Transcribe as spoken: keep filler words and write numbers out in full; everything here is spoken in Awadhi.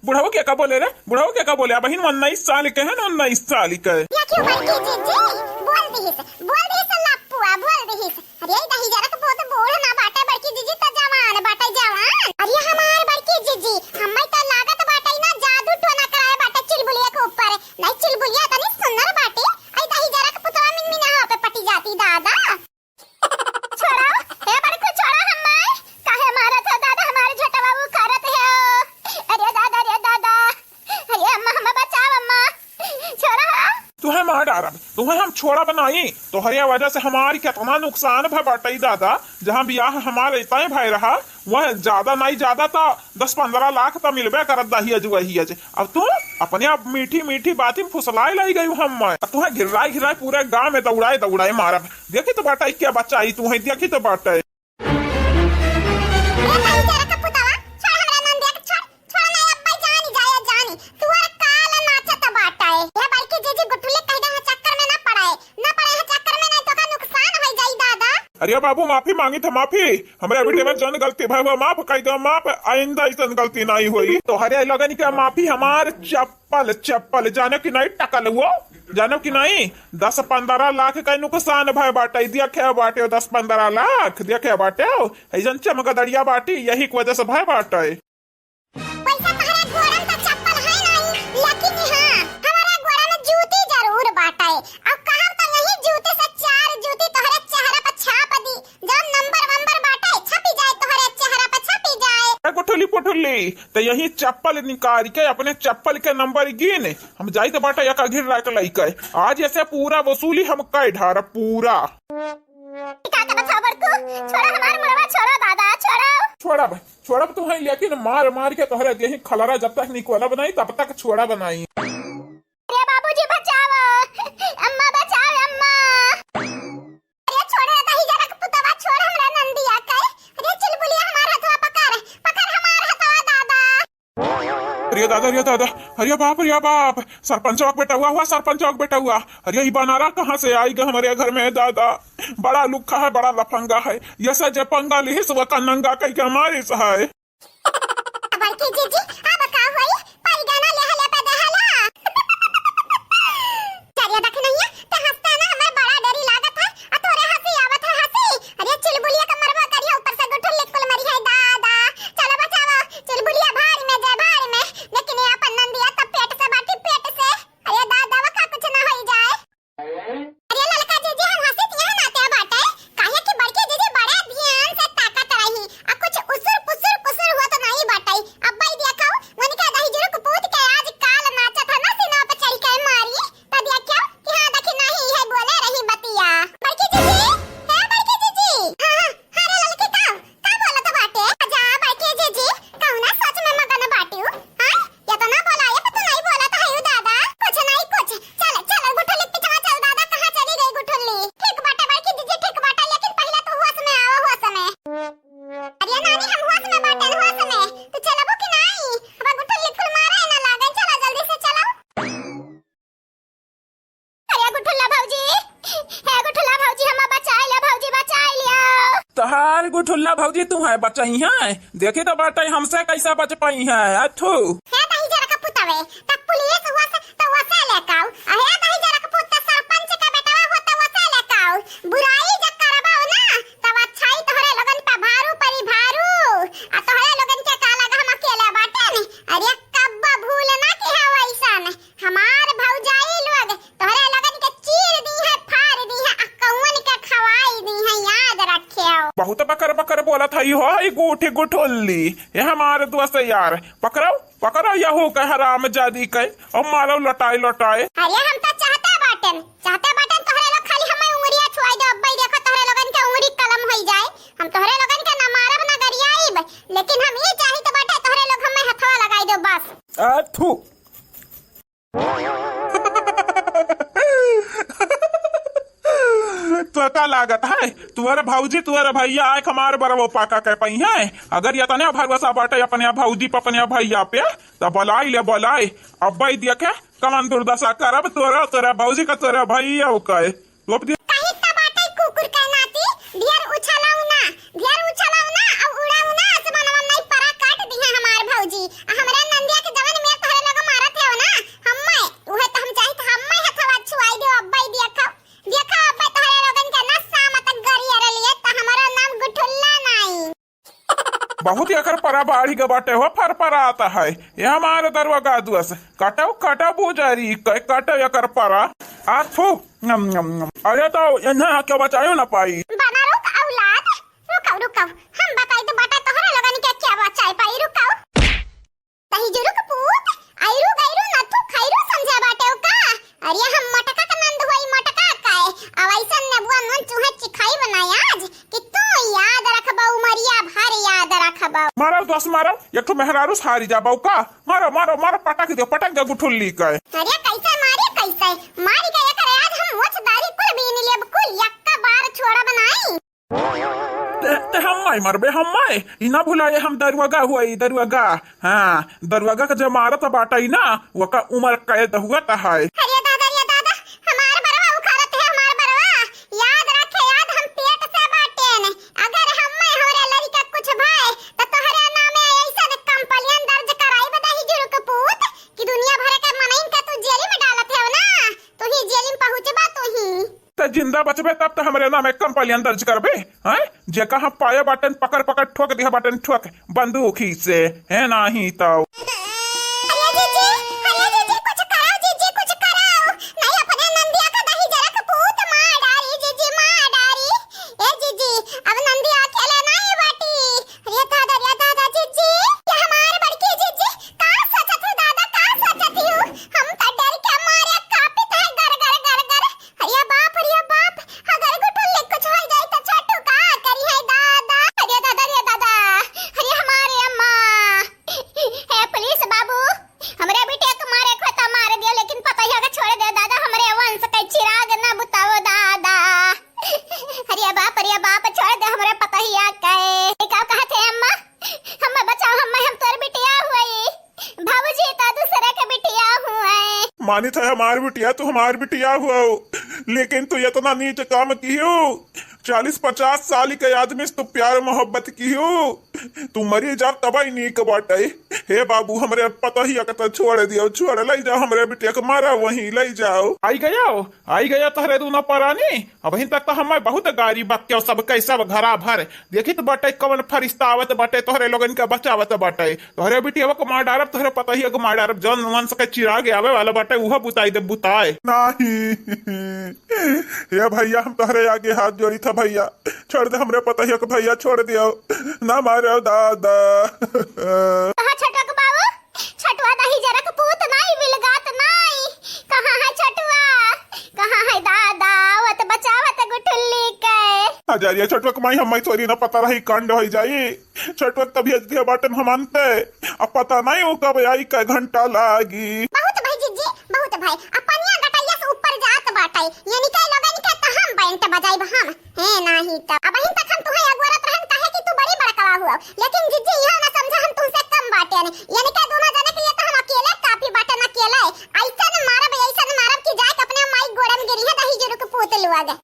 बुढ़ऊ के का बोले रे? बुढ़ऊ के का बोले? अबहिन उन्नीस साल के है ना, उन्नीस साल के। या क्यों बड़की जीजी? बोल दिहिस, बोल दिहिस लप्पुआ, बोल दिहिस। अरे, दहिजरा के पूत बूढ़ ना बाटे, बड़की जीजी त जवान बाटे, जवान। अरे, हमार बड़की जीजी, हम्मे त लागत बाटे ना, जादू टोना कराए बाटे चुलबुलिया के ऊपर। नहीं, चुलबुलिया तनी सुंदर बाटे। आई दहिजरा के पुतवा मिनमिनहा पे पटी जाती दादा। छोड़ो, ए बड़कू, छोड़ो हम्मे। काहे मारत हो दादा, हमार झटवा उखाड़त हो। अरे दादा, अरे दादा। अरे अम्मा, हमें बचाओ अम्मा, छोड़ा। तुहे मार डारब, तुहे हम छोड़ब नाई। तोहरे वजह से हमार केतना नुकसान भय बाटई दादा। जहाँ बियाह हमार इतना भय रहा, वह ज्यादा नाई ज्यादा तो दस पन्द्रह लाख तो मिलबे करत दहियज वहियज। अब तू अपने आप मीठी मीठी बाती में फुसलाए लाई गई हम। अब तुहे गिर्राए गिर्राए पूरे गाँव में दौड़ाए दौड़ाए मारब। देखी तो बाटई क्या बच्चा आई तुहे, देखी तो बाटई। ए भाई, जरा का पुतवा, छोड़ हमरा नंदिया के, छोड़, छोड़ ना, अब्बा जानी जाए जानी, तुहर काल नाचत बाटे। ए बड़की जीजी गुठुली कह दे, चक्कर में ना पड़े, ना पड़े है चक्कर में, नहीं तो का नुकसान हो जाई दादा। अरे बाबू, माफी मांगी था, माफी। हमरे बेटे में जौन गलती भय हुआ, माफ कर दो, माफ, आइंदा ऐसन गलती नहीं होई। तोहरे लोगन के माफी हमार चप्पल, चप्पल, जानो कि नहीं टकलुओ, जानो कि नहीं? दस पन्द्रह लाख का नुकसान भय बाटे, देखे बाटे, दस पन्द्रह लाख देखे बाटे, ऐसन चमगदड़िया बाटी, यही की वजह से भय बाटे। पैसा तोहरे गोड़न त चप्पल है नहीं, लेकिन हाँ, हमारे गोड़ा में जूती जरूर बाटे। अब कहब त यही जूती से चार जूती तोहरे चेहरा पर छाप दी, जौन नंबर वंबर बाटे, छपी जाए तोहरे चेहरा पर, छपी जाए। ए गुठुली पुठुली, त यही चप्पल निकाल के अपने चप्पल के नंबर गिन, हम जाइत बाटे एक अघिर रात लइके। आज ऐसे पूरा वसूली हम कइ ढारब, पूरा। का करत हौ बड़कू? छोड़ा हमार मुड़वा, छोड़ा दादा, छोड़ा। छोड़ब, छोड़ब तुहैं, लेकिन मार मार के तोहरे देही खलरा जब तक निकोलब नहीं, तब तक छोड़ब नहीं। अरे बाबूजी बचाओ, अम्मा बचाओ, अम्मा। अरे छोड़ रे दहिजरा के पुतवा, छोड़ हमरा नंदिया के। अरे चुलबुलिया हमार हथवा पकड़, पकड़ हमार हथवा दादा। अरे दादा, अरे दादा, अरे बाप, अरे बाप, सरपंचवा के बेटवा हुआ, सरपंचवा के बेटवा। अरे ई बनारा कहाँ से आई ग हमरे घर में दादा? बड़ा लुक्खा है, बड़ा लफंगा है। यसे जे पंगा लिहिस वका नंगा कइके मारिस है। बड़की जीजी, अब का होई? पैगाना लेहले पे देहला। चलिया देख नहिया, ते हंसते ना, हमें बड़ा डरी लागत है। आ तोरे हंसी आवत है, हंसी। अरे चुलबुलिया के मरबो करिया, ऊपर से गुठुल्ली कुल मरी है दादा। चलो बचाओ, चुलबुलिया भाड़ में जाए, भाड़ में। लेकिन ये अपन नंदिया तो पेट से बाटी, पेट से। अरे दादा, वो का कुछ ना होई जाए। अरे ललका जीजी, हम हंसित यह नाते बाटे, काहे कि बड़की जीजी बड़े ध्यान से ताकत रही, आ कुछ उसुर पुसुर कुसुर हुआ तो नहीं बाटे। अब भाई देखो, उनके दहिजरू के पूत के आज काल नाचत है ना, सीना पे चढ़ के मारी, तो देखो कि हाँ, देखी नहीं है, बोले रही बतिया। बड़की जीजी, हे बड़की जीजी, हाँ, हाँ, अरे ललकी का का बोलत बाटे? जा बड़की जीजी, कौना सोच में मगन बाटिउ? हाँ? एतना बोलाए त तू नहीं बोलत हयू दादा। कुछ नहीं कुछ। चल, चल, गुठुली पिछवा चल दादा, कहाँ चली गई गुठुली? ठीक बाटे बड़की जीजी, ठीक बाटे, लेकिन पहिले तू होश में आवा, होश में। अरे नानी, हम होश में बाटेन, होश में। तू चलबू कि नहीं? अब गुठुली फुल मारे ना लागे, चलो जल्दी से चलो। अरे गुठुल्ला भौजी, हे गुठुल्ला भौजी, हमा बचाइ ल्या भौजी, बचाइ ल्या। तोहार गुठुल्ला भौजी तुहैं बचइहैं, देखी तो बाटइ हमसे कइसा बच पइहैं, अथू। हे दहिजरा के पुतवे, त पुलिस हुआ से त वसे लेकाउ, आ हे दहिजरा के पुत त सरपंच के बेटवा हुआ त वसे लेकाउ। बुराई जब करबाउ ना, तब अच्छाई तोहरे लोगन पे भारू परी भारू, आ तोहरे लोगन के का लगा हम अकेले बाटेन। अरे कब्बो भूल ना किहा वइसन। हमार भौजाई लोग तोहरे लोगन के चीर दीहैं, फार दीहैं, आ कौवन के खवाई दीहैं, याद रखेउ। बहुत बकर बकर बोलत हई हो, ई गुठी गुठुल्ली। ए हमार दोस्त यार, पकड़ो, पकड़ो यहू के हरामजादी के, अउर मारो लटाई लटाई। अरे हम त चाहते बाटेन, चाहते बाटेन तोहरे लोग खाली हमें उंगरिया छुआई दो, अब्बई देखो तोहरे लोगन के उंगरी कलम होई जाए। हम तोहरे लोगन के ना मारब ना गरियाइब, लेकिन हम ई चाहित बाटे तोहरे लोग हमें हथवा लगाई दो बस। आ, थू। तोका लागत है, तुअर भौजी, तुअर भैया आए हमार बरवो पाका के पइहैं। अगर यतने भरोसा बाटे अपने भौजी पे, अपने भैया पे, त बोलाई ले बोलाई। अब्बई देखे, कमन दुर्दशा करब तोरा, तोरा भौजी का, तोरा भैया का। कही त बाटे कुकुर के नाती, ढेर उछलाऊ ना, ढेर उछलाऊ ना, अब उड़ाऊ ना, आसमानवा में नहीं परा काट दिहे हमार भौजी। आ हमरा नंदिया के जवन बहुत एकर परा बाढ़ि गे बाटे हो, फरफरात है। ये हमार दरुआ दुअस। कटउ, कटउ बुजरी, क-, कटउ एकर परा। आ थू, नम, नम, नम। अरे तो इन्हें के बचायो ना पाई। बना रुक औलाद, रुकउ, रुकउ। हम बताई तो बाटे तोहरे लोगन के के बचाए पाई, रुकउ। दही जुरुक पूत, आइरु गइरु नथु खइरु समझा बाटे का? अरे हम मोटका के नंद होई मोटका का है। अब ऐसन नेबुआ नून चूहे चिखाई बनाई आज कि तू याद रखबा, उमरिया भर याद रखबा। मारो दोस्त मारो, एक ठो मेहरारू सारी जाबा का। मारो, मारो, मारो, पटक दियो, पटक दियो गुठुल्ली का। अरे कैसे मारी, कैसे? मारी के एकर आज हम मोछ दाढ़ी कुल बीन लेब, कुल यक्का बार छोड़ब नाई। ते, ते हम्माई मरबे, हम्माई। ई ना भुलाए, हम दरुआगा हुआ, ई दरुआगा। हाँ, दरुआगा के जे मारत बाटा ई ना, ओका उमर कैद हुआ त है। अरे दादा, रे दादा, हमार बरवा उखाड़त है, हमार बरवा। याद रखे, याद हम पेट से बाटेन। अगर हम्मे हमरे लड़का कुछ भय, त तोहरे नामे ऐसन complain दर्ज कराई बदाही जुरुक पूत कि दुनिया भर के मनइन के तू जेल में डालत है ना, तू ही जेल में पहुँचबा तू ही। त जिंदा बचबे तब त हमरे नामे complain दर्ज करबे, हैं? जेका हम पाए बाटन पकड़ पकड़ ठोक दिया बाटन ठोक बंदूक ही से, है नाही तो। अरे जीजी, अरे जीजी, कुछ कराओ जीजी, कुछ कराओ। नहीं अपने नंदिया का दही जरक पूत मार डारी जीजी, मार डारी। ए जीजी, अब नंदिया अकेले नहीं बाटी। अरे दादा, अरे दादा जीजी, ये हमार बड़की जीजी, का सोचत हो दादा, का सोचत हो? हम त डर के मारे कांपित है गर गर गर गर। अरे बाप, अरे बाप, अगर गुठुल्ली कुछ हो जाए तो छोटू का करी है दादा? अरे दादा, अरे दादा, अरे हमारे अम्मा। हे पुलिस बाबू, हमरे बिटिया के मारे को तो मार दियो, लेकिन पतोहिया के छोड़ दे दादा, हमरे वंश के चिराग न बुताओ दादा। अरे बाप, अरे बाप, छोड़ दे हमरे पतोहिया के। ये का कहत है अम्मा? हम्मे बचाओ, हम्मे, हम तोर बिटिया हुई। बाबूजी तो दूसरे के बिटिया हुए। मानित है हमार बिटिया, तू हमार बिटिया हुआ हो, लेकिन तू इतना नीच काम कियो। चालीस पचास साल के आदमी से तू प्यार मोहब्बत कियो, तू मरी जा तबई नीक बाटे। हे बाबू, हमरे पतोहिया के तो छोड़ दियो, छोड़, ले जाओ हमरे बिटिया के, मारा वहीं, ले जाओ। आई गयो, आई गयो तोहरे दूनो परानी। अबहिन तक तो हम्मे बहुत गारी बक्यो, सब के सब घरा भर। देखित बाटे कवन फरिश्ता आवत बाटे, तोहरे लोगन के बचावत बाटे। तोहरे बिटिया के मार डारब, तोहरे पतोहिया के मार डारब, जौन वंश के चिराग आवे वाला बाटे, उहो बुताई दे बुताए। नाही। हे भैया, हम तोहरे आगे हाथ जोड़ी था भैया, छोड़ दे हमरे पतोहिया के भैया, छोड़ दियो, ना मारो दादा। कहाँ छटक बाबू? छटुआ दही जरक पूत नाई, विलगात नाई। कहाँ है छटुआ? कहाँ है दादा? आवत बचावत गुठुल्ली के। हजारिया छटुआ के माई, हम्मे थोड़ी ना पता रही कांड होई जाई। छटुआ तभी अजदिया बाटन हम आनते। अब पता नहीं वो कब आई, कै घंटा लागी। बहुत भाई जीजी, बहुत भाई। अब पनिया गटैया से ऊपर जात बाटे। ये निकाल लोगन के तो हम बैंड बजाइब हम। हे नाही त। अबहिन तक हम तुहे अगोरत रहन, काहे कि तू बड़ी बड़कवा हुआ। लेकिन जीजी, इहो ना समझा हम तुमसे कम बाटेन। यानी के दोनों जने के लिए तो हम अकेले काफी बाटेन, अकेले। ऐसन मारब, ऐसन मारब कि जाके अपने माई गोड़न गिरी है, दही जुरुक पूत लुआ गए।